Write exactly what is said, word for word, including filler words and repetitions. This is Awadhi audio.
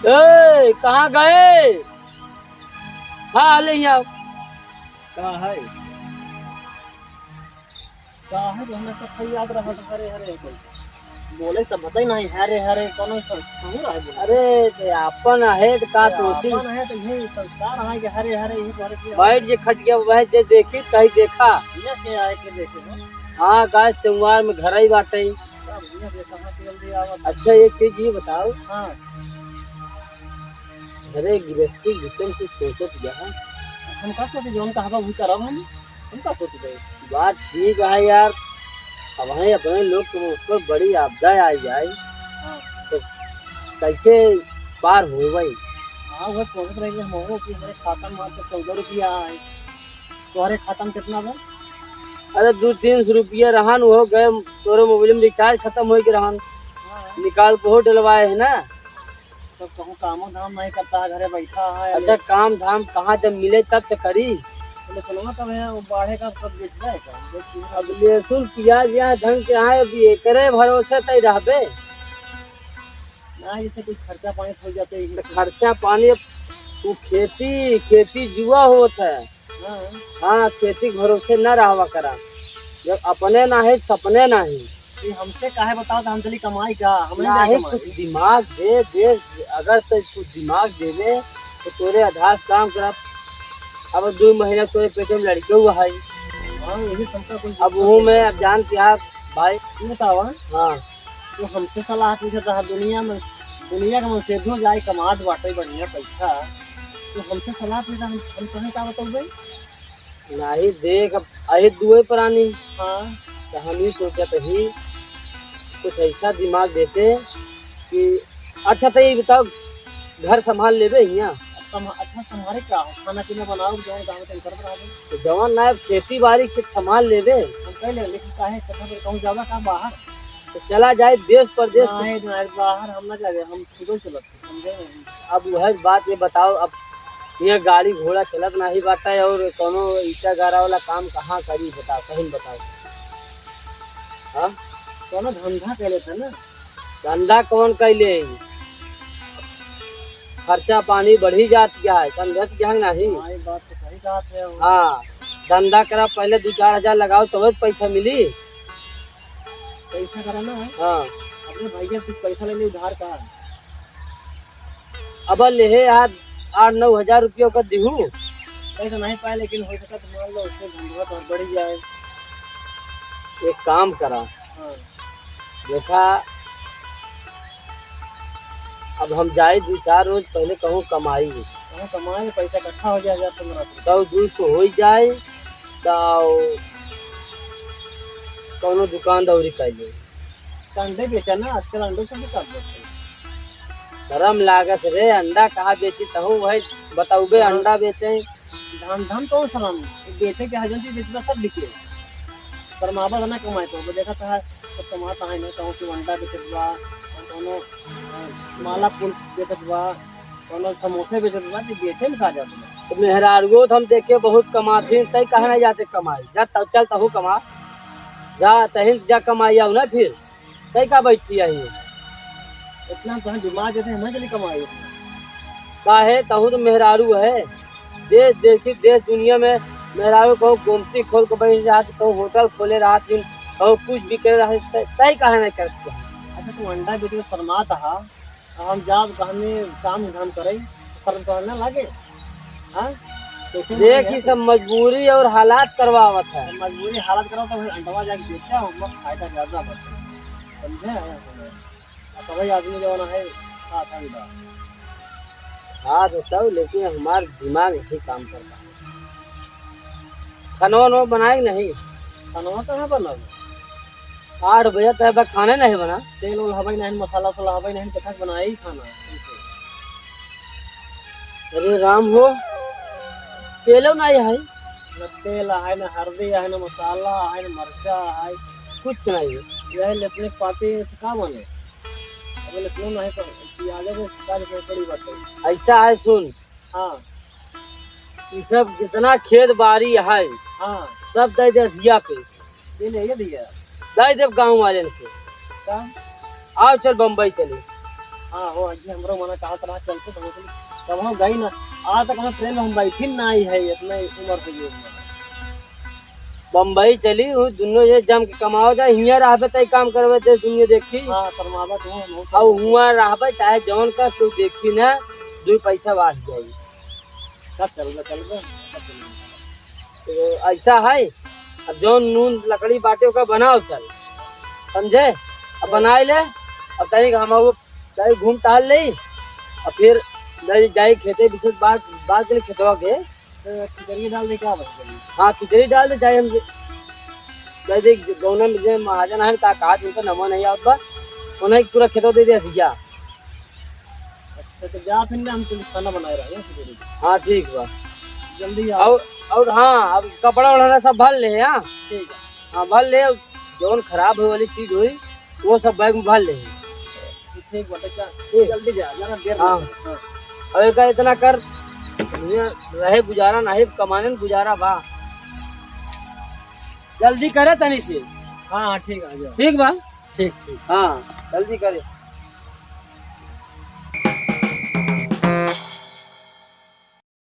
ए, कहाँ गए? हाँ, ले ही आओ। का है? का है जो हमें सब याद रहा तो हरे हरे है कोई। बोले सब बताई नहीं, हरे हरे कौनो सब कहूँ रहे बोले। अरे, ते आपन है तो का अरे, तोसी? आपन है तो यही संस्कार है कि हरे हरे ही बोले कि बैठ जे खटिया, वह जे देखी, कहीं देखा। ये के आए के देखे हो? हाँ, गाय सोमवार में घर ही बाटे। का भैया देखा है कि जल्दी आवत। अच्छा, एक चीज ये बताओ। हाँ। अरे, गृहस्थी विषय में कुछ सोचत गया है। हम का सोचे, जौन कहबा वही करब हम। हम का सोच गए? बात ठीक है यार, अब है अपने लोग के ऊपर बड़ी आपदा आ जाए, हाँ। तो कैसे पार होवे? हाँ, वह सोचत रहे कि हम हो कि हमारे खाता में तो चौदह रुपया है, तुम्हारे खाता में कितना बा? अरे, दो तीन सौ रुपया रहन, वो गए, तोरे मोबाइल में रिचार्ज खत्म हो गए रहन, हाँ। निकाल के हो डलवाए है ना। तब कहूँ कामो धाम नहीं करता है, घरे बैठा है। अच्छा, काम धाम कहाँ जब मिले तब तो करी। तो लहसुनवा तब है, वो बाढ़े का तब बेचता है का? बेच के अब लहसुन प्याज यहाँ ढंग के आए, अब एकरे भरोसे तय रहबे। ना, जैसे कुछ खर्चा पानी हो जाते हैं तो इससे। खर्चा पानी, अब तू खेती, खेती जुआ होत है। हाँ। हाँ, खेती के भरोसे न रहवा करा। जब अपने ना है, सपने ना है। ये हमसे काहे बताओ तो हम चली कमाई का? हम नहीं नाही, जाए कुछ कमाई। दिमाग दे, दे, अगर तो कुछ दिमाग देवे तो तोरे आधार काम करा। अब दो महीना तोरे पेट में लड़के हुआ है। हाँ, यही शंका कुछ अब दिक्कत वो है। मैं अब जान के आप भाई। ये बतावा। हाँ। तो हमसे सलाह पूछत रहा, दुनिया में, दुनिया के मनसेधो जाए कमात बाटे बढ़िया पैसा, तो हमसे सलाह पूछत रहा, हम, हम कहें का बताऊँ भाई? नाही देख, अब अहे दुए प्राणी। हाँ। तो हम ही सोचत ही, कुछ ऐसा दिमाग देते कि अच्छा, तो ये बताओ, घर संभाल लेबे हियाँ? अब सम-, अच्छा, संभाले का हो? खाना पीना बनाओ, जौन काम तुम करत रहो। तो जवान ना, खेती बाड़ी के संभाल लेबे। हम कह ले, लेकिन काहे, कथा पे कहूँ जावा का बाहर? तो चला जाए देश परदेश। नहीं, नहीं, बाहर हम ना जावे, हम खुदो चलत। समझे नहीं? अब वह बात ये बताओ, अब यहाँ गाड़ी घोड़ा चलत नाही बाटे और कौनो ईटा गारा वाला काम कहाँ करी, बताओ, कहीं बताओ। हाँ? कौनो धंधा कर लेते ना। धंधा कौन कैले? खर्चा पानी बढ़ी जात गया है, समझत गया है नहीं? हाँ, ये बात तो सही बात है। हाँ, धंधा करा, पहले दो चार हजार लगाओ, तब पैसा मिली। पैसा करा ना है? हाँ। अपने भैया से कुछ पैसा ले ले उधार का। अब लेहे यार, आठ नौ हजार रुपया ओकर दिहू। पैसा नहीं पाए, लेकिन हो सका तो मान लो उससे धंधा तो बढ़ जाए। एक काम करा। हाँ। देखा, अब हम जाए दो चार रोज पहले कहूँ कमाई। कहूँ कमाए, पैसा इकट्ठा हो जाए हजार पन्द्रह सौ। सौ दो सौ हो जाए, तो कौनो दुकान दौरी कर ले। तो अंडे बेचा ना, आजकल अंडे को भी कर देते हैं। शर्म लागत रे, अंडा कहाँ बेची तहु वही बताउबे, हाँ। अंडा बेचे। धान, धान कौन शर्म? बेचे चाहे जौन चीज बेचबा सब बिके। शर्माबा ना कमाए तो, वो देखा था सब कमाता है ना, कहूँ कि अंडा बेचत बा, कौनो, अ, माला फूल बेचत बा, कौनो समोसे बेचत बा, तो बेचे में का जात बा? तो मेहरारुओ तो हम देखे बहुत कमात ही, तई कहाँ नहीं जाते कमाई? जा त-, चल तहु कमा, जा तहिन जा कमाई आओ ना फिर। तै का बैठी आई है? इतना तोहन दिमाग देते, हमें चली कमाई। काहे? तहु तो मेहरारू है। देश देखी, देश दुनिया में मेहरारू कहूँ गोमती खोल के बैठ रहा, कहूँ होटल खोले रहा, कहूँ कुछ भी करे रहा, तै, तै काहे नहीं करती है? अच्छा, तू अंडा बेच के शर्मात हा, हम जाब कहने काम धाम करे, शर्म तो ना लागे? हाँ? कैसे देख, मरे ई सब मजबूरी और हालात करवावत है। मजबूरी हालात करवावत है, अंडवा जाके बेचा, ओमा फायदा ज्यादा बा। समझे? आ सभी आदमी जवन है, खात है बा। खात होता हूँ, लेकिन हमार दिमाग नहीं काम करता। खाना वाना बनाए कि नहीं? खाना कहाँ बना? आठ बजे तक बा खाने नहीं बना। तेल उल हवाई नहीं, मसाला उसाला हवाई नहीं, कथा बनाए ही खाना। अरे राम हो, तेलो नहीं है। न तेल है, न हल्दी है, न मसाला है, न मरचा है। कुछ नहीं है। यह लहसुन के पाती से का बने? अबे लहसुन नहीं तो प्याज को काट के थोड़ी बात है। ऐसा है, सुन। हाँ। ये सब जितना खेत बाड़ी है, हाँ। सब दे दे धिया पे। ये ले, ये दिया। दे देब गाँव वाले के। का? आओ चल बम्बई चली। हाँ, हो, अजी हमरो मना कहा तना चलते तो हम, तब हम गई ना, आज तक हम ट्रेन में हम बैठी ना आई है, इतना उम्र हो गई। बम्बई चली, उ दुनो ये जम के कमाओ जाए, हियाँ रहबे तई काम करबे, देश दुनिया देखी। हाँ, शर्मावा तो हम, हम और हुआ रहबे, चाहे जौन कर तू देखी ना, दो पैसा बढ़ जाई। कब चलबे, चलबे, कब चलबे? तो ऐसा है, अब जौन नून लकड़ी बाटे ओका बनाओ चल, समझे? अब बनाई ले, अब तनिक हम वो तनिक घूम टहल ले, और फिर जाई, जाई खेते बीच में बात, बात के लिए खेतवा के। तो खिचड़ी डाल दे क्या बस? हाँ, खिचड़ी डाल दे, जाए हम जाए देख, गौना में जे महाजन है, का कहा उनका नमो नहीं आवत बा, उन्हें पूरा खेतवा दे दे भैया। अच्छा, तो जा फिर ना, हम तुम खाना बनाए रहे हैं खिचड़ी। हाँ, ठीक बा। जल्दी आओ। और, और हाँ, अब कपड़ा वपड़ा सब भर ले, हाँ? ठीक है। हाँ, भर ले, जौन खराब होए वाली चीज होई, वो सब बैग में भर ले। ठीक बा, तो जा, ठीक। जल्दी जा, ज्यादा देर हाँ। मत कर। हाँ। और एका इतना कर, दुनिया रहे गुजारा, नहीं कमाने में गुजारा बा। जल्दी करे तनी से। हाँ, हाँ, ठीक है, आ जाओ। ठीक बा? ठीक, ठीक। हाँ, जल्दी करे।